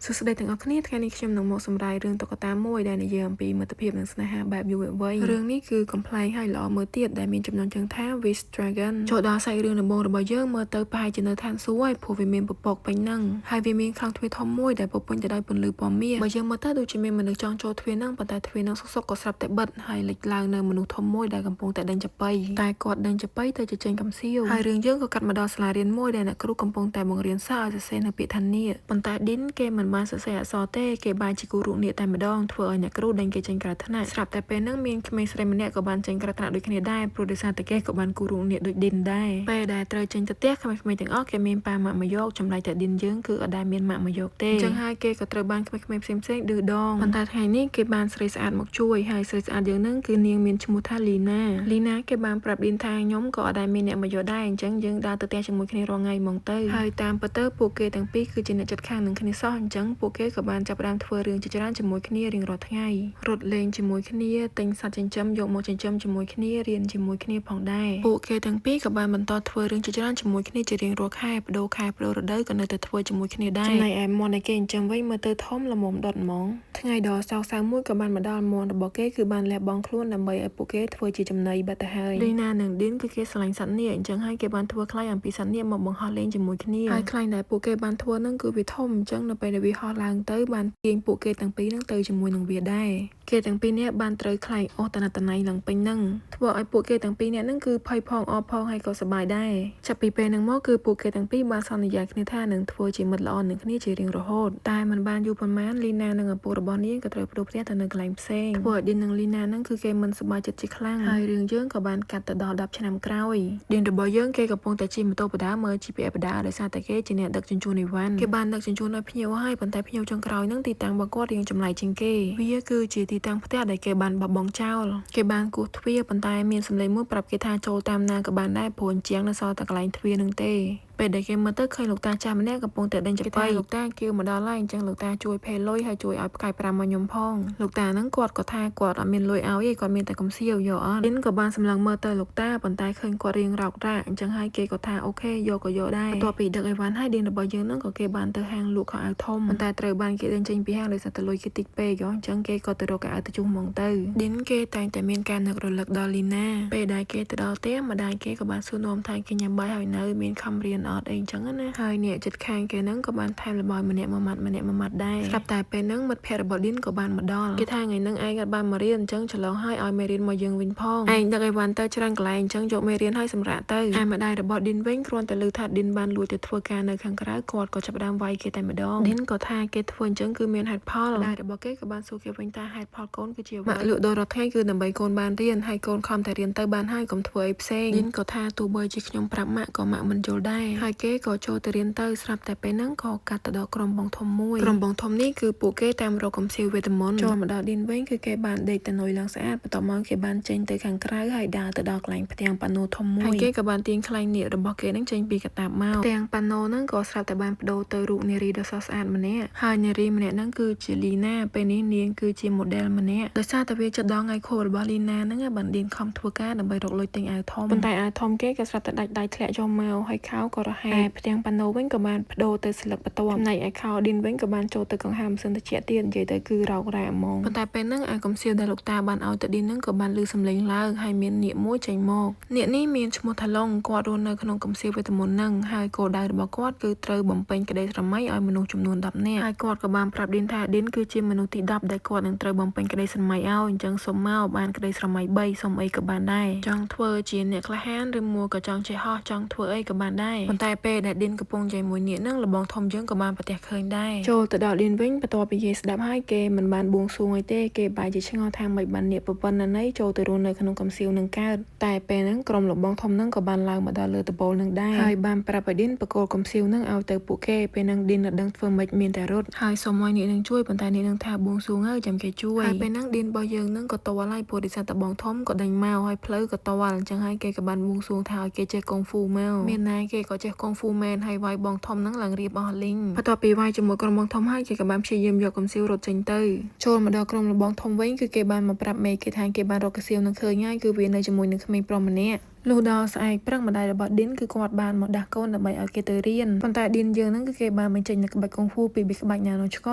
សួស្តីទាំងអស់គ្នាថ្ងៃនេះខ្ញុំនឹងមកសម្រាយរឿងតុក្កតាមួយដែលនិយាយអំពីមិត្តភាពនិងស្នេហាបែបយុវវ័យរឿងនេះគឺកំប្លែងហើយល្អមើលទៀតដែលមានចំណងជើងថា Wish Dragon ចូលដល់សាច់រឿងដំបូងរបស់យើងមើលទៅប្រហែលជានៅឋានសួគ៌ហើយព្រោះវាមានពពកពេញហ្នឹងហើយវាមានខ្លោងទ្វារធំមួយដែលពោពេញទៅដោយពន្លឺពណ៌មាសបើយើងមើលទៅដូចជាមានមនុស្សចង់ចូលទ្វារហ្នឹងប៉ុន្តែទ្វារហ្នឹងសុកៗក៏ស្រាប់តែបិទហើយលេចឡើងនៅមនុស្សធំមួយដែលកំពុងតែដេញចាប៉ីតែគាត់ដេញចាប៉ីទៅជាចេញកំសៀវហើយរឿងយើងក៏កាត់មកដល់សាលារៀនមួយដែលអ្នកគ្រូកំពុងតែបង្រៀនសិស្សឲ្យសរសេរនៅពាក្យថានាគប៉ុន្តែឌីនគេមិនបានសរសេរអក្សរទេគេបែរជាគូររូបនាគតែម្ដងធ្វើឲ្យអ្នកគ្រូដេញគេចេញក្រៅថ្នាក់ស្រាប់តែពេលហ្នឹងមានក្មេងស្រីម្នាក់ក៏បានចេញក្រៅថ្នាក់ដូចគ្នាដែរព្រោះដោយសារតែគេក៏បានគូររូបនាគដូចឌីនដែរពេលដែលត្រូវចេញទៅផ្ទះក្មេងៗទាំងអស់គេមានប៉ាម៉ាក់មកយកចំណែកតែឌីនយើងគឺអត់ដែលមានម៉ាក់មកយកទេអញ្ចឹងហើយគេក៏ត្រូវបានក្មេងៗផ្សេងៗឌឺដងប៉ុន្តែថ្ងៃនេះគេបានស្រីស្អាតមកជួយហើយស្រីស្អាតយើងហ្នឹងគឺនាងមានឈ្មោះថាលីណាលីណាគេបានប្រាប់ឌីនថាខ្ញុំក៏អត់ដែលមានអ្នកមកយកដែរអញ្ចឹងយើងដើរទៅផ្ទះជាមួយគ្នារាល់ថ្ងៃហ្មងទៅហើយតាមពិតទៅពួកគេទាំងពីរគឺជាអ្នកជិតខាងនឹងគ្នាសោះអញ្ចឹងពួកគេក៏បានចាប់ផ្ដើមធ្វើរឿងជាច្រើនជាមួយគ្នារៀងរាល់ថ្ងៃរត់លេងជាមួយគ្នាទិញសត្វចិញ្ចឹមយកមកចិញ្ចឹមជាមួយគ្នារៀនជាមួយគ្នាផងដែរពួកគេទាំងពីរក៏បានបន្តធ្វើរឿងជាច្រើនជាមួយគ្នាជារៀងរាល់ខែប្ដូរខែប្ដូររដូវក៏នៅតែធ្វើជាមួយគ្នាដែរចំណែកឯមាន់ដែលគេចិញ្ចឹមវិញមើលទៅធំល្មមដុតហ្មងថ្ងៃដ៏សោកសៅមួយក៏បានមកដល់មាន់របស់គេគឺបានលះបង់ខ្លួនដើម្បីឲ្យពួកគេធ្វើជាចំណីបាត់ទៅហើយលីណានិងឌីនគឺគេស្រឡាញ់សត្វនាគអញ្ចឹងហើយគេបានធ្វើខ្លែងអំពីសត្វនាគមកបង្ហោះលេងជាមួយគ្នាហើយខ្លែងដែលពួកគេបានធ្វើនឹងគឺវាធំអញ្ចឹងនៅពេលដែលវាហោះឡើងទៅបានទាញពួកគេទាំងពីរនឹងទៅជាមួយនឹងវាដែរគេទាំងពីរនាក់បានត្រូវខ្លែងអូសតនតន័យឡើងពេញនឹងធ្វើឲ្យពួកគេទាំងពីរនាក់នឹងគឺភ័យផងអផងហើយក៏សប្បាយដែរចាប់ពីពេលហ្នឹងមកគឺពួកគេទាំងពីរបានសន្យាគ្នាថានឹងធ្វើជាមិត្តល្អនឹងគ្នាជារៀងរហូតតែមិនបានយូរប៉ុន្មានលីណានិងឪពុករបស់នាងក៏ត្រូវប្ដូរផ្ទះទៅនៅកន្លែងផ្សេងធ្វើឲ្យឌីននិងលីណានឹងគឺគេមិនសប្បាយចិត្តជាខ្លាំងហើយរឿងយើងក៏បានកាត់ទៅដល់10ឆ្នាំក្រោយឌីនរបស់យើងគេកំពុងតែជិះម៉ូតូបដាមើល GPS បដាដោយសារតែគេជាអ្នកដឹកជញ្ជូនអីវ៉ាន់គេបានដឹកជញ្ជូនឲ្យភ្ញៀវហើយប៉ុន្តែភ្ញៀវចុងក្រោយនឹងទីតាំងរបស់គាត់រៀងចម្លែកជាងគេវាគឺជាទីតាំងផ្ទះដែលគេបានបោះបង់ចោលគេបានគោះទ្វារប៉ុន្តែមានសម្លេងមួយប្រាប់គេថាចូលតាមណាក៏បានដែរព្រោះអញ្ចឹងនៅសល់តែកន្លែងទ្វារនឹងទេពេលដែលគេមើលទៅឃើញលោកតាចាស់ម្នាក់កំពុងតែដេញចាប៉ីលោកតាគៀវមកដល់ហើយអញ្ចឹងលោកតាជួយភេលុយហើយជួយឲ្យផ្កាយ5មកខ្ញុំផងលោកតាហ្នឹងគាត់ក៏ថាគាត់អត់មានលុយឲ្យទេគាត់មានតែកំសៀវយកអត់ឌិនក៏បានសម្លឹងមើលទៅលោកតាប៉ុន្តែឃើញគាត់រៀងរោករាកអញ្ចឹងហើយគេក៏ថាOK យកក៏យកដែរបន្ទាប់ពីដឹកអីវ៉ាន់ហើយឌិនរបស់យើងហ្នឹងក៏គេបានទៅហាងលក់ខោអាវធំប៉ុន្តែត្រូវបានគេដេញចេញពីហាងដោយសារតែលុយគេតិចពេកអញ្ចឹងគេក៏ទៅរកខោអាវទៅជុះហ្មងទៅឌិនគេតែងតែមានការនឹករលឹកដល់លីណាពេលដែលគេទៅដល់ផ្ទះម្ដាយគេក៏បានសួរនាំថាគេញ៉ាំបាយហើយនៅមានខំរៀនអត់អីអញ្ចឹងណាហើយអ្នកចិត្តខាងគេហ្នឹងក៏បានថែមល្បាយម្នាក់មួយម៉ាត់ម្នាក់មួយម៉ាត់ដែរស្រាប់តែពេលហ្នឹងមិត្តភ័ក្តិរបស់ឌិនក៏បានមកដល់គេថាថ្ងៃហ្នឹងឯងអត់បានមករៀនអញ្ចឹងច្រឡងឲ្យឲ្យមេរៀនមកយើងវិញផងឯងដឹកអីវ៉ាន់ទៅច្រើនកន្លែងអញ្ចឹងយកមេរៀនឲ្យសម្រាប់ទៅឯម្ដាយរបស់ឌិនវិញគ្រាន់តែឮថាឌិនបានលួចទៅធ្វើការនៅខាងក្រៅគាត់ក៏ចាប់ផ្ដើមវាយគេតែម្ដងឌិនក៏ថាគេធ្វើអញ្ចឹងគឺមានហេតុផលម្ដាយរបស់គេក៏បានសួរគេវិញថាហេតុផលកូនគឺជាអ្វីម៉ាក់លក់ដូររាល់ថ្ងៃគឺដើម្បីកូនបានរៀនហើយកូនខំតែរៀនទៅបានហើយកុំធ្វើអីផ្សេងឌិនក៏ថាទោះបីជាខ្ញុំប្រាប់ម៉ាក់ក៏ម៉ាក់មិនយល់ដែរហើយគេក៏ចូលទៅរៀនទៅស្រាប់តែពេលហ្នឹងក៏កាត់ទៅដល់ក្រុមបងធំមួយក្រុមបងធំនេះគឺពួកគេតាមរកកំសៀវវេទមន្តចូលមកដល់ឌិនវិញគឺគេបានដេកទៅនុយឡើងស្អាតបន្ទាប់មកគេបានចេញទៅខាងក្រៅហើយដើរទៅដល់កន្លែងផ្ទាំងប៉ាណូធំមួយហើយគេក៏បានទាញខ្លែងនាគរបស់គេហ្នឹងចេញពីកតាបមកផ្ទាំងប៉ាណូហ្នឹងក៏ស្រាប់តែបានបដូរទៅរូបនារីដ៏ស្រស់ស្អាតម្នាក់ហើយនារីម្នាក់ហ្នឹងគឺជាលីណាពេលនេះនាងគឺជា model ម្នាក់ដោយសារតែវាជិតដល់ថ្ងៃខួបរបស់លីណាហ្នឹងបានឌីនខំធ្វើការដើម្បីរកលុយទិញអាវធំប៉ុន្តែអាវធំគេក៏ស្រាប់តែដាច់ដៃធ្លាក់ចូលមកហើយខោក៏រហែកផ្ទាំងប៉ាណូវិញក៏បានបដូរទៅស្លឹកបន្ទាប់ចំណែកឯខោឌីនវិញក៏បានចូលទៅកង្ហារម៉ាស៊ីនត្រជាក់ទៀតនិយាយទៅគឺរោគរ៉ាហ្មងប៉ុន្តែពេលហ្នឹងអាកំសៀវដែលលោកតាបានឲ្យទៅឌីនហ្នឹងក៏បានឮសំឡេងឡើងហើយមាននាគមួយចេញមកនាគនេះមានឈ្មោះថាឡុងគាត់រស់នៅក្នុងកំសៀវវេទមន្តហ្នឹងហើយគោលដៅរបស់គាត់គឺត្រូវបំពេញក្តីស្រមៃឲ្យមនុស្សចំនួន10នាក់ហើយគាត់ក៏បានប្រាប់ឌីនថាឌីនគឺជាមនុស្សទី10ដែលគាត់នឹងត្រូវបំពេញក្តីស្រមៃឲ្យអញ្ចឹងសុំមកបានក្តីស្រមៃ3សុំអីក៏បានដែរចង់ធ្វើជាអ្នកក្លាហានឬមួយក៏ចង់ចេះហោះចង់ធ្វើអីក៏បានដែរប៉ុន្តែពេលដែលឌីនកំពុងនិយាយមួយនាគហ្នឹងលបងធំយើងក៏បានប្រទះឃើញដែរចូលទៅដល់ឌីនវិញបន្ទាប់ពីនិយាយស្ដាប់ហើយគេមិនបានបួងសួងអីទេគេបែរជាឆ្ងល់ថាមិនបាននាគប្រពន្ធណានៃចូលទៅរស់នៅក្នុងកំសៀវនឹងកើតតែពេលហ្នឹងក្រុមលបងធំហ្នឹងក៏បានឡើងមកដល់លើដំបូលនឹងដែរហើយបានប្រាប់ឲ្យឌីនបកគលកំសៀវហ្នឹងឲ្យទៅពួកគេពេលហ្នឹងឌីនអត់ដឹងធ្វើម៉េចមានតែរត់ហើយសុំឲ្យនាគនឹងជួយប៉ុន្តែនាគនឹងថាបួងសួងហើយចាំគេជួយហើយពេលហ្នឹងឌីនរបស់យើងហ្នឹងក៏តល់ហើយព្រោះដោយសារតែបងធំក៏ដេញមកហើយផ្លូវក៏តល់អញ្ចឹងហើយគេក៏បានបួងសួងថាឲ្យគេចេះកុងហ្វូមកមានណាគេក៏ចេះកុងហ្វូមែនហើយវាយបងធំហ្នឹងឡើងរៀបអស់លីងបន្ទាប់ពីវាយជាមួយក្រុមបងធំហើយគេក៏បានព្យាយាមយកកំសៀវរត់ចេញទៅចូលមកដល់ក្រុមលបងធំវិញគឺគេបានមកប្រាប់មេគេថាគេបានរកកំសៀវនឹងឃើញហើយគឺវានៅជាមួយនឹងក្មេងប្រុសម្នាក់ លុះដល់ស្អែកព្រឹកម្ដាយរបស់ឌិនគឺគាត់បានមកដាស់កូនដើម្បីឲ្យគេទៅរៀនប៉ុន្តែឌិនយើងហ្នឹងគឺគេបានបញ្ចេញនៅក្បាច់កុងហ្វូពីបិក្បាច់ណានោះឆ្ក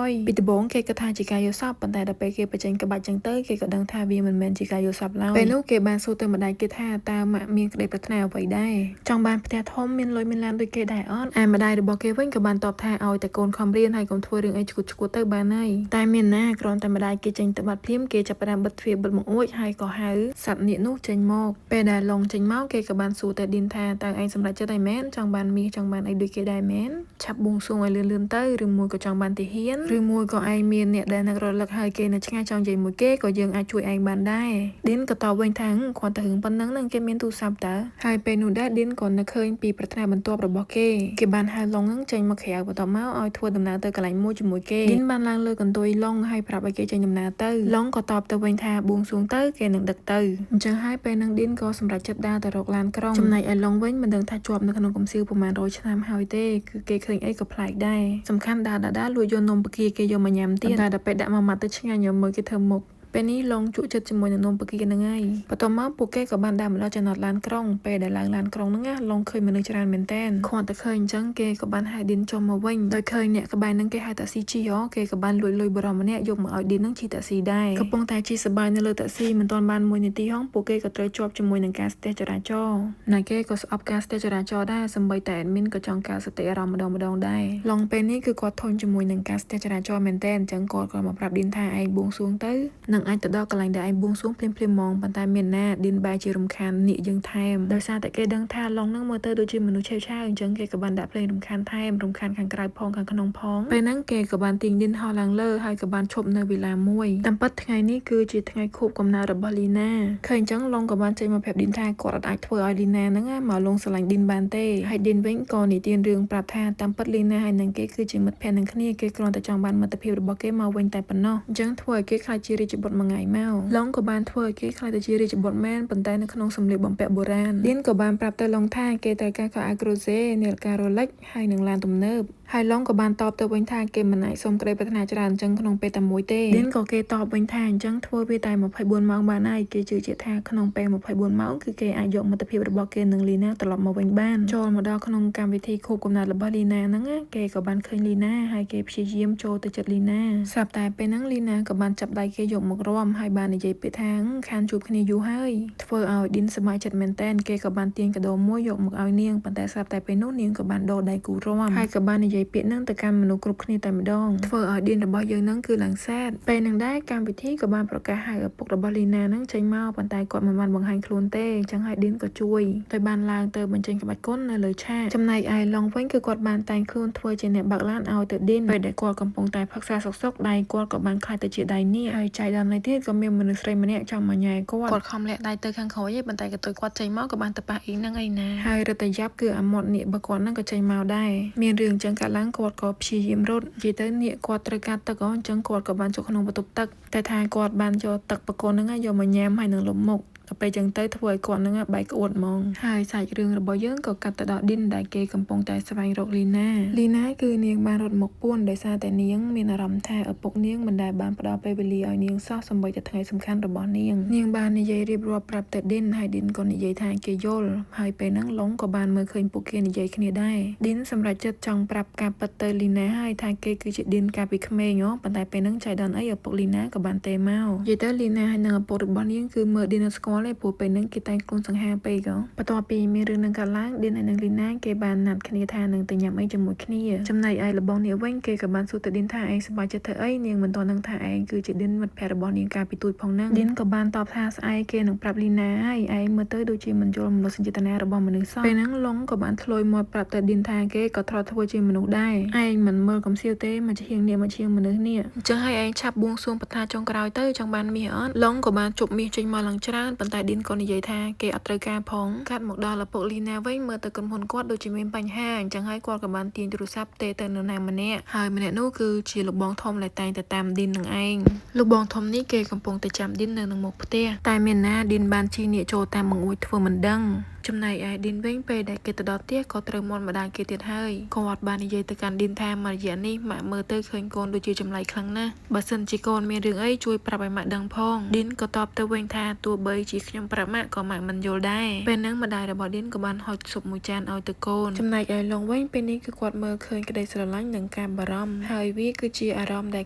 ុយពីដំបូងគេគិតថាជាការយល់សប្តិប៉ុន្តែដល់ពេលគេបញ្ចេញក្បាច់ចឹងទៅគេក៏ដឹងថាវាមិនមែនជាការយល់សប្តិឡើយពេលនោះគេបានសួរទៅម្ដាយគេថាតើម៉ាក់មានក្តីប្រាថ្នាអ្វីដែរចង់បានផ្ទះធំមានលុយមានឡានដូចគេដែរអត់ឯម្ដាយរបស់គេវិញក៏បានតបថាឲ្យតែកូនខំរៀនហើយកុំធ្វើរឿងអីឈួតឈួតទៅបានហើយតែមានណាគ្រាន់តែម្ដាយគេចេញទៅបាត់ភ្លាមគេចាប់ផ្ដើមបិទទ្វារបិទបង្អួចហើយក៏ហៅសត្វនាគនោះចេញមកពេលដែលឡុងចេញមកគេក៏បានសួរតែឌីនថាតើឯងសម្រេចចិត្តហើយមែនចង់បានមាសចង់បានអីដូចគេដែរមែនឆាប់បួងសួងឲ្យលឿនលឿនទៅឬមួយក៏ចង់បានទាហានឬមួយក៏ឯងមានអ្នកដែលនឹករលឹកហើយគេនៅឆ្ងាយចង់និយាយមួយគេក៏យើងអាចជួយឯងបានដែរឌីនក៏តបវិញថាគ្រាន់តែរឿងប៉ុណ្្នឹងនឹងគេមានទូរស័ព្ទតើហើយពេលនោះដែរឌីនក៏នឹកឃើញពីប្រាថ្នាបន្ទាប់របស់គេគេបានហៅឡុងនឹងចេញមកក្រៅបន្ទាប់មកឲ្យធ្វើដំណើរទៅកន្លែងមួយជាមួយគេឌីនបានឡើងលើកន្ទុយឡុងហើយប្រាប់ឲ្យគេចេញដំណើរទៅឡុងក៏តបទៅវិញថាបួងសួងទៅគេនឹងដឹកទៅអញ្ចឹងហើយពេលនឹងឌីនក៏សម្រេចចិត្តដើរទៅរកឡានក្រុងចំណែកឯឡុងវិញមិនដឹងថាជាប់នៅក្នុងកំសៀវប្រហែល100ឆ្នាំហើយទេគឺគេឃើញអីក៏ប្លែកដែរសំខាន់ដើរដើរលួចយកនំពគាគេយកមកញ៉ាំទៀតតែដល់ពេលដាក់មួយម៉ាត់ទៅឆ្ងាញ់យកមើលគេធ្វើមុខពេលនេះឡងជក់ចិត្តជាមួយនឹងនំពគាហ្នឹងហើយបន្ទាប់មកពួកគេក៏បានដើរមកដល់ចំណតឡានក្រុងពេលដែលឡើងឡានក្រុងហ្នឹងណាឡងឃើញមនុស្សច្រើនមែនតែនគ្រាន់តែឃើញអញ្ចឹងគេក៏បានហៅឌិនចុះមកវិញដោយឃើញអ្នកក្បែរហ្នឹងគេហៅតាក់ស៊ីជិះហ៎គេក៏បានលួចលុយបរិមម្នាក់យកមកឲ្យឌិនហ្នឹងជិះតាក់ស៊ីដែរកំពុងតែជិះសប្បាយនៅលើតាក់ស៊ីមិនទាន់បាន1នាទីហងពួកគេក៏ត្រូវជាប់ជាមួយនឹងការស្ទះចរាចរណ៍ណាគេក៏ស្អប់ការស្ទះចរាចរណ៍ដែរសម្បីតែ admin ក៏ចង់ការសតិអារម្មណ៍ម្ដងម្ដងដែរឡងពេលនេះគឺគាត់ធុញជាមួយនឹងការស្ទះចរាចរណ៍មែនតែនអញ្ចឹងគាត់ក៏មកប្រាប់ឌិនថាឯងបួងសួងទៅនឹងអាចទៅដល់កន្លែងដែលឯងបួងសួងភ្លាមភ្លាមហ្មងប៉ុន្តែមានណាឌិនបែរជារំខាននាគយើងថែមដោយសារតែគេដឹងថាឡុងនឹងមើលទៅដូចជាមនុស្សឆេវឆាវអញ្ចឹងគេក៏បានដាក់ភ្លេងរំខានថែមរំខានខាងក្រៅផងខាងក្នុងផងពេលហ្នឹងគេក៏បានទាញឌិនហោះឡើងលើហើយក៏បានឈប់នៅវិឡាមួយតាមពិតថ្ងៃនេះគឺជាថ្ងៃខួបកំណើតរបស់លីណាឃើញអញ្ចឹងឡុងក៏បានចេញមកប្រាប់ឌិនថាគាត់អាចធ្វើឲ្យលីណាហ្នឹងមកលងស្រឡាញ់ឌិនបានទេហើយឌិនវិញក៏និទានរឿងប្រាប់ថាតាមពិតលីណាហើយនឹងគេគឺជាមិត្តភក្តិនឹងគ្នាគេគ្រាន់តែចង់បានមិត្តភាពរបស់គេមកវិញតែប៉ុណ្ណោះអញ្ចឹងធ្វើឲ្យគេខ្លាចជារាជបុត្រមួយថ្ងៃមកឡុងក៏បានធ្វើឲ្យគេខ្លាចទៅជារាជបុត្រមែនប៉ុន្តែនៅក្នុងសម្លៀកបំពាក់បុរាណឌិនក៏បានប្រាប់ទៅឡុងថាគេត្រូវការខោអាវក្រូសេនាឡិការ៉ូឡិចហើយនឹងឡានទំនើបហើយឡុងក៏បានតបទៅវិញថាគេមិនអាចសុំក្តីប្រាថ្នាច្រើនអញ្ចឹងក្នុងពេលតែមួយទេឌិនក៏គេតបវិញថាអញ្ចឹងធ្វើវាតែ24ម៉ោងបានហើយគេជឿជាក់ថាក្នុងពេល24ម៉ោងគឺគេអាចយកមិត្តភាពរបស់គេនិងលីណាត្រឡប់មកវិញបានចូលមកដល់ក្នុងកម្មវិធីខួបកំណើតរបស់លីណាហ្នឹងគេក៏បានឃើញលីណាហើយគេព្យាយាមចូលទៅចិត្តលីណាស្រាប់តែពេលហ្នឹងលីណាក៏បានចាប់ដៃគេយកមករំហើយបាននិយាយពាក្យថាខានជួបគ្នាយូរហើយធ្វើឲ្យឌិនសប្បាយចិត្តមែនតែនគេក៏បានទាញកាដូមួយយកមកឲ្យនាងប៉ុន្តែស្រាប់តែពេលនោះនាងក៏បានដូរដៃគូរំហើយក៏បាននិយាយពាក្យហ្នឹងទៅកាន់មនុស្សគ្រប់គ្នាតែម្ដងធ្វើឲ្យឌិនរបស់យើងហ្នឹងគឺឡើងសែតពេលហ្នឹងដែរកម្មវិធីក៏បានប្រកាសហៅឪពុករបស់លីណាហ្នឹងចេញមកប៉ុន្តែគាត់មិនបានបង្ហាញខ្លួនទេអញ្ចឹងហើយឌិនក៏ជួយទៅបានឡើងទៅបញ្ចេញក្បាច់គុណនៅលើឆាកចំណែកឯឡុងវិញគឺគាត់បានតែងខ្លួនធ្វើជាអ្នកបើកឡានឲ្យទៅឌិនពេលដែលគាត់កំពុងតែផឹកសាសុកសុកដៃគាត់ក៏បានក្លាយទៅជាដៃនេះហើយចៃដន្យនេះទៀតក៏មានមនុស្សស្រីម្នាក់ចង់មកញ៉ែគាត់គាត់ខំលាក់ដៃទៅខាងក្រោយឯងប៉ុន្តែក៏ទៅគាត់ចេញមកក៏បានទៅប៉ះអ៊ីងហ្នឹងឯណាហើយរត់តែយ៉ាប់គឺអាមាត់នាគរបស់គាត់ហ្នឹងក៏ចេញមកដែរមានរឿងអញ្ចឹងកាត់ឡើងគាត់ក៏ព្យាយាមរត់និយាយទៅនាគគាត់ត្រូវការទឹកអញ្ចឹងគាត់ក៏បានចូលក្នុងបន្ទប់ទឹកតែថាគាត់បានយកទឹកបកូនហ្នឹងយកមកញ៉ាំហើយនឹងលុបមុខដល់ពេលចឹងទៅធ្វើឲ្យគាត់នឹងបែកក្អួតហ្មងហើយសាច់រឿងរបស់យើងក៏កាត់ទៅដល់ឌិនដែលគេកំពុងតែស្វែងរកលីណាលីណាគឺនាងបានរត់មកពួនដោយសារតែនាងមានអារម្មណ៍ថាឪពុកនាងមិនដែលបានផ្ដល់ពេលវេលាឲ្យនាងសោះសូម្បីតែថ្ងៃសំខាន់របស់នាងនាងបាននិយាយរៀបរាប់ប្រាប់ទៅឌិនហើយឌិនក៏និយាយថាគេយល់ហើយពេលហ្នឹងឡុងក៏បានមើលឃើញពួកគេនិយាយគ្នាដែរឌិនសម្រេចចិត្តចង់ប្រាប់ការពិតទៅលីណាហើយថាគេគឺជាឌិនកាលពីក្មេងហ៎ប៉ុន្តែពេលហ្នឹងចៃដន្យអីឪពុកលីណាក៏បានទេមកនិយាយទៅលីណាហើយនិងឪពុករបស់នាងគឺមើលឌិនស្គាល់ទេព្រោះពេលហ្នឹងគេតែងខ្លួនសង្ហាពេកហ៎បន្ទាប់ពីមានរឿងនឹងកើតឡើងឌិនហើយនិងលីណាគេបានណាត់គ្នាថានឹងទៅញ៉ាំអីជាមួយគ្នាចំណែកឯលបងនេះវិញគេក៏បានសួរទៅឌិនថាឯងសប្បាយចិត្តធ្វើអីនាងមិនទាន់ដឹងថាឯងគឺជាឌិនមិត្តភក្តិរបស់នាងកាលពីទូចផងហ្នឹងឌិនក៏បានតបថាស្អែកគេនឹងប្រាប់លីណាហើយឯងមើលទៅដូចជាមិនយល់មនោសញ្ចេតនារបស់មនុស្សសោះពេលហ្នឹងឡុងក៏បានធ្លុយមាត់ប្រាប់ទៅឌិនថាគេក៏ធ្លាប់ធ្វើជាមនុស្សដែរឯងមិនមើលកំសៀវទេមកជាហៀងនេះមកជាមនុស្សនេះអញ្ចឹងហើយឯងឆាប់បួងសួងបថាចុងក្រោយទៅចង់បានមាសអត់ឡុងក៏បានជប់មាសចេញមកឡើងច្រើនប៉ុន្តែឌិនក៏និយាយថាគេអត់ត្រូវការផងកាត់មកដល់ឪពុកលីណាវិញមើលទៅក្រុមហ៊ុនគាត់ដូចជាមានបញ្ហាអញ្ចឹងហើយគាត់ក៏បានទាញទូរស័ព្ទទេទៅនរណាម្នាក់ហើយម្នាក់នោះគឺជាលោកបងធំដែលតែងតែតាមឌិននឹងឯងលោកបងធំនេះគេកំពុងតែចាំឌិននៅនឹងមុខផ្ទះតែមានណាឌិនបានជីនាគចូលតាមបង្អួចធ្វើមិនដឹងចំណែកឯឌិនវិញពេលដែលគេទៅដល់ផ្ទះក៏ត្រូវមាត់ម្ដាយគេទៀតហើយគាត់បាននិយាយទៅកាន់ឌិនថាមួយរយៈនេះម៉ាក់មើលទៅឃើញកូនដូចជាចម្លែកខ្លាំងណាស់បើសិនជាកូនមានរឿងអីជួយប្រាប់ឲ្យម៉ាក់ដឹងផងឌិនក៏តបទៅវិញថាទោះបីជា ខ្ញុំប្រាប់ម៉ាក់ក៏ម៉ាក់មិនយល់ដែរពេលហ្នឹងម្ដាយរបស់ឌីនក៏បានហុចស៊ុបមួយចានឲ្យទៅកូនចំណែកឯឡុងវិញពេលនេះគឺគាត់មើលឃើញក្តីស្រឡាញ់និងការបារម្ភហើយវាគឺជាអារម្មណ៍ដែល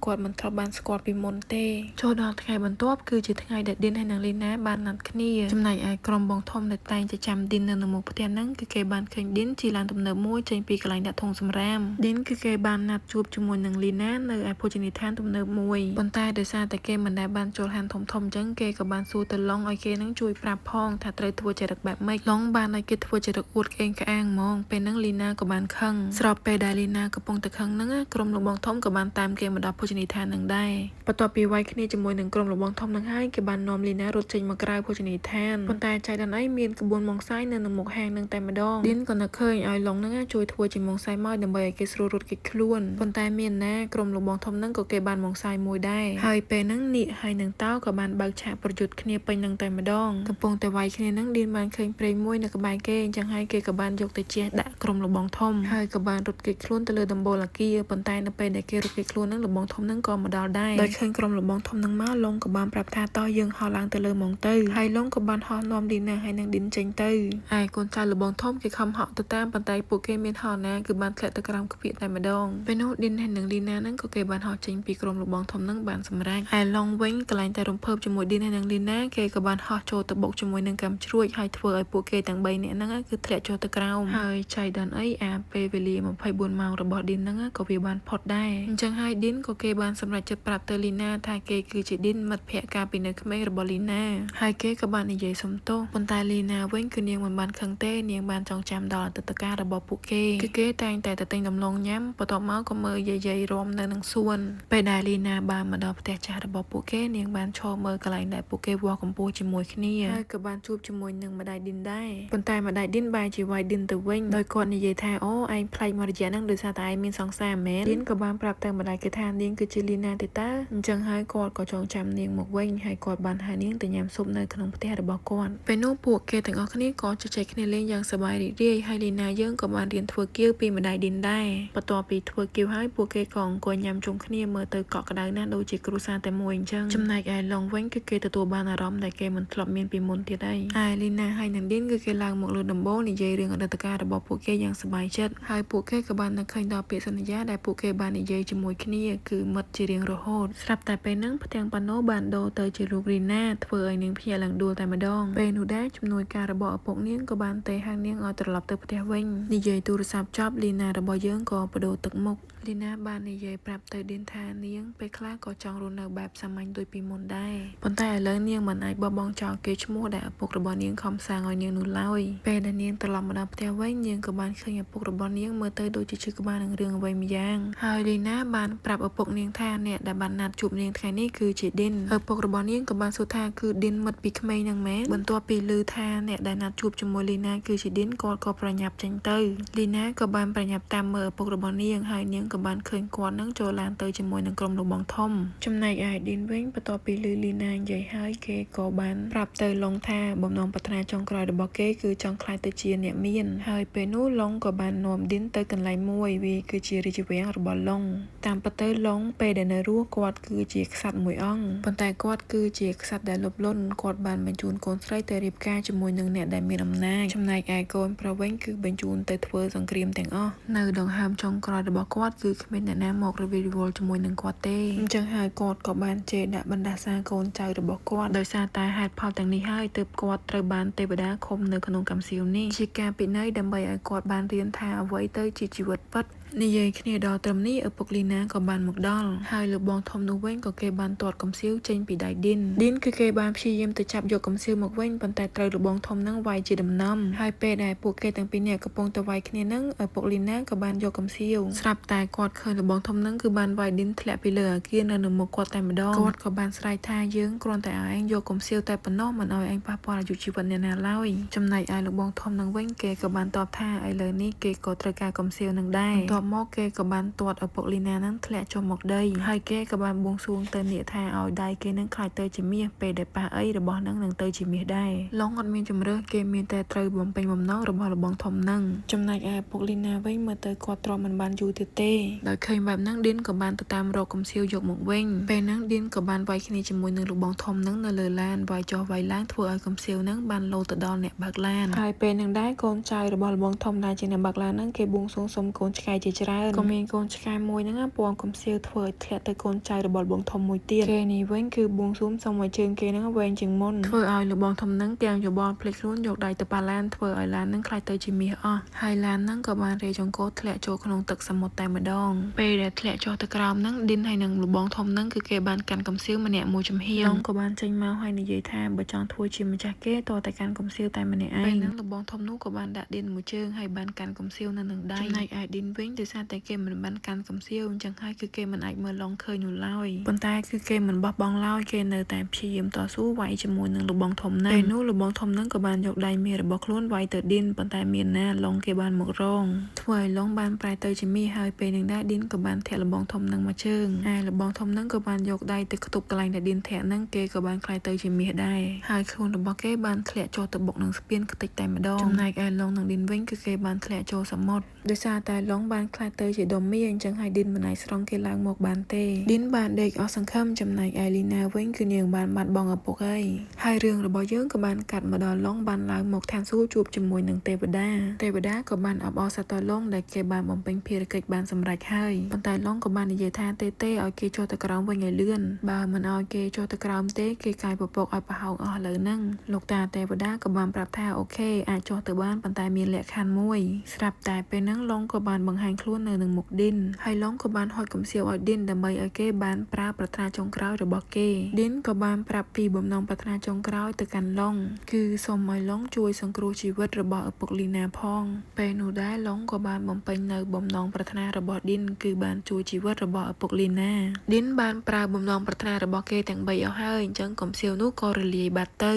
គាត់មិនធ្លាប់បានស្គាល់ពីមុនទេចូលដល់ថ្ងៃបន្ទាប់គឺជាថ្ងៃដែលឌីនហើយនិងលីណាបានណាត់គ្នាចំណែកឯក្រុមបងធំដែលតែងតែចាំឌីននៅមុខផ្ទះហ្នឹងគឺគេបានឃើញឌីនជិះឡានទំនើបមួយចេញពីកន្លែងដាក់ធុងសំរាមឌីនគឺគេបានណាត់ជួបជាមួយនឹងលីណានៅឯភោជនីយដ្ឋានទំនើបមួយប៉ុន្តែដោយសារតែគេមិនដែលបានចូលហាងធំធំអញ្ចឹងគេក៏បានសួរទៅឡុងឲ្យគេនឹងជួយប្រាប់ផងថាត្រូវធ្វើចរិតបែបម៉េចឡុងបានឲ្យគេធ្វើចរិតអួតក្អេងក្អាងហ្មងពេលហ្នឹងលីណាក៏បានខឹងស្របពេលដែលលីណាកំពុងតែខឹងហ្នឹងក្រុមលោកបងធំក៏បានតាមគេមកដល់ភោជនីយដ្ឋានហ្នឹងដែរបន្ទាប់ពីវាយគ្នាជាមួយនឹងក្រុមលោកបងធំហ្នឹងហើយគេបាននាំលីណារត់ចេញមកក្រៅភោជនីយដ្ឋានប៉ុន្តែចៃដន្យអីមានក្បួនម៉ងសាយនៅនឹងមុខហាងហ្នឹងតែម្ដងឌីនក៏នឹកឃើញឲ្យឡុងហ្នឹងជួយធ្វើជាម៉ងសាយមកដើម្បីឲ្យគេស្រួលរត់គេចខ្លួនប៉ុន្តែមានណាក្រុមលោកបងធំហ្នឹងក៏គេបានម៉ងសាយមួយដែរហើយពេលហ្នឹងនាគហើយនឹងតោក៏បានបើកឆាកប្រយុទ្ធគ្នាពេញនឹងតែម្ដងកំពុងតែវាយគ្នាហ្នឹងឌីនបានឃើញព្រេងមួយនៅក្បែរគេអញ្ចឹងហើយគេក៏បានយកទៅជះដាក់ក្រុមលបងធំហើយក៏បានរត់គេចខ្លួនទៅលើដំបូលអាគារប៉ុន្តែនៅពេលដែលគេរត់គេចខ្លួនហ្នឹងលបងធំហ្នឹងក៏មកដល់ដែរដោយឃើញក្រុមលបងធំហ្នឹងមកឡុងក៏បានប្រាប់ថាតោះយើងហោះឡើងទៅលើហ្មងទៅហើយឡុងក៏បានហោះនាំឌីណាហើយនឹងឌីនចេញទៅឯកូនចៅលបងធំគេខំហក់ទៅតាមប៉ុន្តែពួកគេមានហោះណាគឺបានធ្លាក់ទៅក្រោមខ្ពៀកតែម្ដងពេលនោះឌីនហើយនឹងលីណាហ្នឹងក៏គេបានហោះចេញពីក្រុមលបងធំហ្នឹងបានសម្រេចឯឡុងវិញកន្លែងតែរំភើបជាមួយឌីនហើយនឹងលីណាគេក៏បានហោះចូលទៅបុកជាមួយនឹងកាំជ្រួចហើយធ្វើឲ្យពួកគេទាំង3នាក់ហ្នឹងគឺធ្លាក់ចូលទៅក្រោមហើយចៃដន្យអីអាពេលវេលា24ម៉ោងរបស់ឌីនហ្នឹងក៏វាបានផុតដែរអញ្ចឹងហើយឌីនក៏គេបានសម្រេចចិត្តប្រាប់ទៅលីណាថាគេគឺជាឌីនមិត្តភក្តិកាលពីនៅក្មេងរបស់លីណាហើយគេក៏បាននិយាយសុំទោសប៉ុន្តែលីណាវិញគឺនាងមិនបានខឹងទេនាងបានចងចាំដល់អតីតកាលរបស់ពួកគេគឺគេតែងតែទៅទិញដំឡូងញ៉ាំបន្ទាប់មកក៏មើលយាយៗរាំនៅនឹងសួនពេលដែលលីណាបានមកដល់ផ្ទះចាស់របស់ពួកគេនាងបានឈរមើលកន្លែងដែលពួកគេវាស់កម្ពស់ជាមួយគ្នាហើយក៏បានជួបជាមួយនឹងម្ដាយឌីនដែរប៉ុន្តែម្ដាយឌីនបែរជាវាយឌីនទៅវិញដោយគាត់និយាយថាអូឯងប្លែកមករយៈហ្នឹងដោយសារតែឯងមានសង្សារមែនឌីនក៏បានប្រាប់ទៅម្ដាយគេថានាងគឺជាលីណាទេតើអញ្ចឹងហើយគាត់ក៏ចងចាំនាងមកវិញហើយគាត់បានហៅនាងទៅញ៉ាំស៊ុបនៅក្នុងផ្ទះរបស់គាត់ពេលនោះពួកគេទាំងអស់គ្នាក៏ជជែកគ្នាលេងយ៉ាងសប្បាយរីករាយហើយលីណាយើងក៏បានរៀនធ្វើគៀវពីម្ដាយឌីនដែរបន្ទាប់ពីធ្វើគៀវហើយពួកគេក៏អង្គុយញ៉ាំជុំគ្នាមើលទៅកក់ក្ដៅណាស់ដូចជាគ្រួសារតែមួយអញ្ចឹងចំណែកឯឡុងវិញគឺគេទទួលបានអារម្មណ៍ដែលគេមិនធ្លាប់មានពីមុនទៀតអីឯលីណាហើយនឹងឌីនគឺគេឡើងមកលើដំបូលនិយាយរឿងអតីតកាលរបស់ពួកគេយ៉ាងសប្បាយចិត្តហើយពួកគេក៏បាននឹកឃើញដល់ពាក្យសន្យាដែលពួកគេបាននិយាយជាមួយគ្នាគឺមិត្តជារៀងរហូតស្រាប់តែពេលហ្នឹងផ្ទាំងប៉ាណូបានដូរទៅជារូបរីណាធ្វើឲ្យនាងភ្ញាក់ឡើងដួលតែម្ដងពេលនោះដែរជំនួយការរបស់ឪពុកនាងក៏បានទេហៅនាងឲ្យត្រឡប់ទៅផ្ទះវិញនិយាយទូរស័ព្ទចប់លីណារបស់យើងក៏បដូរទឹកមុខលីណាបាននិយាយប្រាប់ទៅឌីនថានាងពេលខ្លះក៏ចង់រស់នៅបែបសាមញ្ញដូចពីមុនដែរប៉ុន្តែឥឡូវនាងមិនអាចបោះបង់ចោលកេរ្តិ៍ឈ្មោះដែលឪពុករបស់នាងខំសាងឲ្យនាងនោះឡើយពេលដែលនាងត្រឡប់មកដល់ផ្ទះវិញនាងក៏បានឃើញឪពុករបស់នាងមើលទៅដូចជាឈឺក្បាលនឹងរឿងអ្វីម្យ៉ាងហើយលីណាបានប្រាប់ឪពុកនាងថាអ្នកដែលបានណាត់ជួបនាងថ្ងៃនេះគឺជាឌីនឪពុករបស់នាងក៏បានសួរថាគឺឌីនមិត្តពីក្មេងហ្នឹងមែនបន្ទាប់ពីឮថាអ្នកដែលណាត់ជួបជាមួយលីណាគឺជាឌីនគាត់ក៏ប្រញាប់ចេញទៅលីណាក៏បានប្រញាប់តាមមើលឪពុករបស់នាងហើយនាងក៏បានឃើញគាត់នឹងចូលឡានទៅជាមួយនឹងក្រុមលោកបងធំចំណែកឯឌីនវិញបន្ទាប់ពីឮលីណានិយាយហើយគេក៏បានប្រាប់ទៅឡុងថាបំណងប្រាថ្នាចុងក្រោយរបស់គេគឺចង់ក្លាយទៅជាអ្នកមានហើយពេលនោះឡុងក៏បាននាំឌីនទៅកន្លែងមួយវាគឺជារាជវាំងរបស់ឡុងតាមពិតទៅឡុងពេលដែលនៅរស់គាត់គឺជាក្សត្រមួយអង្គប៉ុន្តែគាត់គឺជាក្សត្រដែលលោភលន់គាត់បានបញ្ជូនកូនស្រីទៅរៀបការជាមួយនឹងអ្នកដែលមានអំណាចចំណែកឯកូនប្រុសវិញគឺបញ្ជូនទៅធ្វើសង្គ្រាមទាំងអស់នៅដង្ហើមចុងក្រោយរបស់គាត់គឺគ្មានអ្នកណាមករវីរវល់ជាមួយនឹងគាត់ទេអញ្ចឹងហើយគាត់ក៏បានជេរដាក់បណ្ដាសាកូនចៅរបស់គាត់ដោយសារតែហេតុផលទាំងនេះហើយទើបគាត់ត្រូវបានទេវតាឃុំនៅក្នុងកំសៀវនេះជាការពិន័យដើម្បីឲ្យគាត់បានរៀនថាអ្វីទៅជាជីវិតពិតនិយាយគ្នាដល់ត្រឹមនេះឪពុកលីណាក៏បានមកដល់ហើយលោកបងធំនោះវិញក៏គេបានទាត់កំសៀវចេញពីដៃឌីនឌីនគឺគេបានព្យាយាមទៅចាប់យកកំសៀវមកវិញប៉ុន្តែត្រូវលោកបងធំនឹងវាយជាដំណំហើយពេលដែលពួកគេទាំងពីរនាក់កំពុងទៅវាយគ្នានឹងឪពុកលីណាក៏បានយកកំសៀវស្រាប់តែគាត់ឃើញលោកបងធំនឹងគឺបានវាយឌីនធ្លាក់ពីលើអាគារនៅនឹងមុខគាត់តែម្ដងគាត់ក៏បានស្រែកថាយើងគ្រាន់តែឲ្យឯងយកកំសៀវតែប៉ុណ្ណោះមិនឲ្យឯងប៉ះពាល់អាយុជីវិតអ្នកណាឡើយចំណែកឯលោកបងធំនឹងវិញគេក៏បានតបថាឥឡូវនេះគេក៏ត្រូវការកំសៀវនឹងដែរ ទាប់មកគេក៏បានទាត់ឪពុកលីណានឹងធ្លាក់ចុះមកដីហើយគេក៏បានបួងសួងទៅនាគថាឲ្យដៃគេនឹងក្លាយទៅជាមាសពេលដែលប៉ះអីរបស់នឹងនឹងទៅជាមាសដែរឡុងអត់មានជំរើសគេមានតែត្រូវបំពេញបំណងរបស់លបងធំនឹងចំណែកឯឪពុកលីណាវិញមើលទៅគាត់ទ្រាំមិនបានយូរទៀតទេដោយឃើញបែបហ្នឹងឌីនក៏បានទៅតាមរកកំសៀវយកមកវិញពេលហ្នឹងឌីនក៏បានវាយគ្នាជាមួយនឹងលបងធំនឹងនៅលើឡានវាយចុះវាយឡើងធ្វើឲ្យកំសៀវហ្នឹងបានលោទៅដល់អ្នកបើកឡានហើយពេលហ្នឹងដែរកូនចៅរបស់លបងធំដែលជាអ្នកបើកឡានហ្នឹងគេបួងសួងសុំកូនឆ្កែជាច្រើនក៏មានកូនឆ្កែមួយហ្នឹងពងកំសៀវធ្វើឲ្យធ្លាក់ទៅកូនចៅរបស់លបងធំមួយទៀតគេនេះវិញគឺបួងសួងសុំឲ្យជើងគេហ្នឹងវែងជាងមុនធ្វើឲ្យលបងធំហ្នឹងទាំងយោបល់ភ្លេចខ្លួនយកដៃទៅប៉ះឡានធ្វើឲ្យឡានហ្នឹងក្លាយទៅជាមាសអស់ហើយឡានហ្នឹងក៏បានរេចង្កូតធ្លាក់ចូលក្នុងទឹកសមុទ្រតែម្ដងពេលដែលធ្លាក់ចុះទៅក្រោមហ្នឹងឌីនហើយនឹងលបងធំហ្នឹងគឺគេបានកាន់កំសៀវម្នាក់មួយចំហៀងឡុងក៏បានចេញមកហើយនិយាយថាបើចង់ធ្វើជាម្ចាស់គេតតែកាន់កំសៀវតែម្នាក់ឯងពេលហ្នឹងលបងធំនោះក៏បានដាក់ឌីនមួយជើងហើយបានកាន់កំសៀវនៅនឹងដៃចំណែកឯឌីនវិញដោយសារតែគេមិនបានកាន់កំសៀវអញ្ចឹងហើយគឺគេមិនអាចមើលឡុងឃើញនោះឡើយប៉ុន្តែគឺគេមិនបោះបង់ឡើយគេនៅតែព្យាយាមតស៊ូវាយជាមួយនឹងលបងធំហ្នឹងពេលនោះលបងធំហ្នឹងក៏បានយកដៃមាសរបស់ខ្លួនវាយទៅឌីនប៉ុន្តែមានណាឡុងគេបានមករងធ្វើឲ្យឡុងបានប្រែទៅជាមាសហើយពេលនឹងដែរឌីនក៏បានធាក់លបងធំហ្នឹងមកជើងឯលបងធំហ្នឹងក៏បានយកដៃទៅខ្ទប់កន្លែងដែលឌីនធាក់ហ្នឹងគេក៏បានក្លាយទៅជាមាសដែរហើយខ្លួនរបស់គេបានធ្លាក់ចុះទៅបុកនឹងស្ពានខ្ទេចតែម្ដងចំណែកឯឡុងនិងឌីនវិញគឺគេបានធ្លាក់ចូលសមុទ្រដោយសារតែឡុងបានក្លាយទៅជាដុំមាសអញ្ចឹងហើយឌីនមិនអាចស្រង់គេឡើងមកបានទេឌីនបានដេកអស់សង្ឃឹមចំណែកឯលីណាវិញគឺនាងបានបាត់បង់ឪពុកហើយហើយរឿងរបស់យើងក៏បានកាត់មកដល់ឡុងបានឡើងមកឋានសួគ៌ជួបជាមួយនឹងទេវតាទេវតាក៏បានអបអរសាទរឡុងដែលគេបានបំពេញភារកិច្ចបានសម្រេចហើយប៉ុន្តែឡុងក៏បាននិយាយថាទេទេឲ្យគេចុះទៅក្រោមវិញឲ្យលឿនបើមិនឲ្យគេចុះទៅក្រោមទេគេកាយពពកឲ្យប្រហោងអស់ឥឡូវហ្នឹងលោកតាទេវតាក៏បានប្រាប់ថា OK អាចចុះទៅបានប៉ុន្តែមានលក្ខខណ្ឌមួយស្រាប់តែពេលហ្នឹងឡុងក៏បានបង្ហាញខ្លួននៅនឹងមុខឌីនហើយឡុងក៏បានហុចកំសៀវឲ្យឌីនដើម្បីឲ្យគេបានប្រើប្រាថ្នាចុងក្រោយរបស់គេឌីនក៏បានប្រាប់ពីបំណងប្រាថ្នាចុងក្រោយទៅកាន់ឡុងគឺសូមឲ្យឡុងជួយសង្គ្រោះជីវិតរបស់ឪពុកលីណាផងពេលនោះដែរឡុងក៏បានបំពេញនៅបំណងប្រាថ្នារបស់ឌីនគឺបានជួយជីវិតរបស់ឪពុកលីណាឌីនបានប្រើបំណងប្រាថ្នារបស់គេទាំង3អស់ហើយអញ្ចឹងកំសៀវនោះក៏រលាយបាត់ទៅ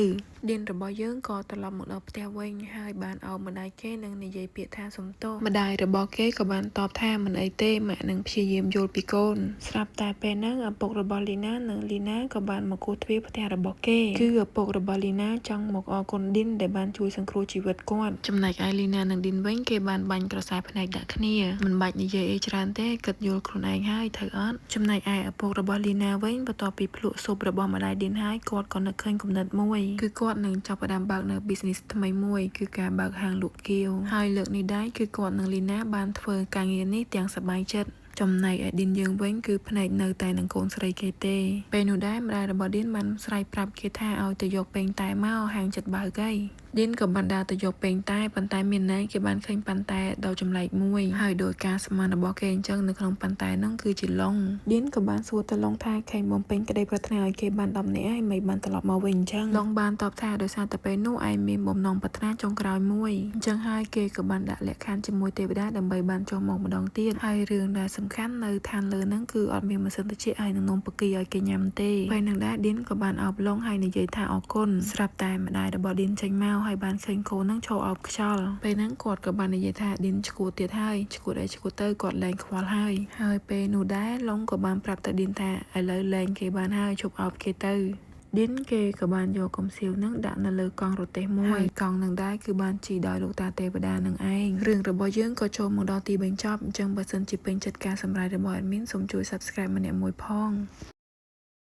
ឌីនរបស់យើងក៏ត្រឡប់មកដល់ផ្ទះវិញហើយបានអោបម្ដាយគេនិងនិយាយពាក្យថាសុំទោសម្ដាយរបស់គេក៏បានតបថាមិនអីទេម៉ាក់នឹងព្យាយាមយល់ពីកូនស្រាប់តែពេលហ្នឹងឪពុករបស់លីណានិងលីណាក៏បានមកគោះទ្វារផ្ទះរបស់គេគឺឪពុករបស់លីណាចង់មកអរគុណឌីនដែលបានជួយសង្គ្រោះជីវិតគាត់ចំណែកឯលីណានិងឌីនវិញគេបានបាញ់ក្រសែភ្នែកដាក់គ្នាមិនបាច់និយាយអីច្រើនទេគិតយល់ខ្លួនឯងហើយត្រូវអត់ចំណែកឯឪពុករបស់លីណាវិញបន្ទាប់ពីភ្លក់ស៊ុបរបស់ម្ដាយឌីនហើយគាត់ក៏នឹកឃើញគំនិតមួយគឺគាត់នឹងចាប់ផ្ដើមបើកនៅ business ថ្មីមួយគឺការបើកហាងលក់គាវហើយលើកនេះដែរគឺគាត់និងលីណាបានធ្វើការងារនេះទាំងសប្បាយចិត្តចំណែកឯឌីនយើងវិញគឺភ្នែកនៅតែនឹងកូនស្រីគេទេពេលនោះដែរម្ដាយរបស់ឌីនបានស្រែកប្រាប់គេថាឲ្យទៅយកពេងតែមកហាងចិត្តបើកហើយឌីនក៏បានដើរទៅយកពេងតែប៉ុន្តែមានណាគេបានឃើញប៉ាន់តែដ៏ចម្លែកមួយហើយដោយការស្មានរបស់គេអញ្ចឹងនៅក្នុងប៉ាន់តែហ្នឹងគឺជាឡុងឌីនក៏បានសួរទៅឡុងថាខេងបំពេញក្តីប្រាថ្នាឲ្យគេបាន10នាក់ហើយមិនបានត្រឡប់មកវិញអញ្ចឹងឡុងបានតបថាដោយសារតែពេលនោះឯងមានបំណងប្រាថ្នាចុងក្រោយមួយអញ្ចឹងហើយគេក៏បានដាក់លក្ខខណ្ឌជាមួយទេវតាដើម្បីបានចុះមកម្ដងទៀតហើយរឿងដែលសំខាន់នៅឋានលើហ្នឹងគឺអត់មានម៉ាស៊ីនត្រជាក់ហើយនឹងនំបកាឲ្យគេញ៉ាំទេពេលហ្នឹងដែរឌីនក៏បានអោបឡុងហើយនិយាយថាអរគុណស្រាប់តែម្ដាយរបស់ឌីនចេញមកហើយបានឃើញកូនហ្នឹងឈរអោបខ្យល់ពេលហ្នឹងគាត់ក៏បាននិយាយថាឌីនឈួតទៀតហើយឈួតអីឈួតទៅគាត់លែងខ្វល់ហើយហើយពេលនោះដែរឡុងក៏បានប្រាប់ទៅឌីនថាឥឡូវលែងគេបានហើយឈប់អោបគេទៅឌីនគេក៏បានយកកំសៀវនឹងដាក់នៅលើកង់រទេះមួយកង់នឹងដែរគឺបានជិះដោយលោកតាទេវតានឹងឯងរឿងរបស់យើងក៏ចូលមកដល់ទីបញ្ចប់អញ្ចឹងបើសិនជាពេញចិត្តការសម្ដែងរបស់ admin សូមជួយ Subscribe ម្នាក់មួយផង។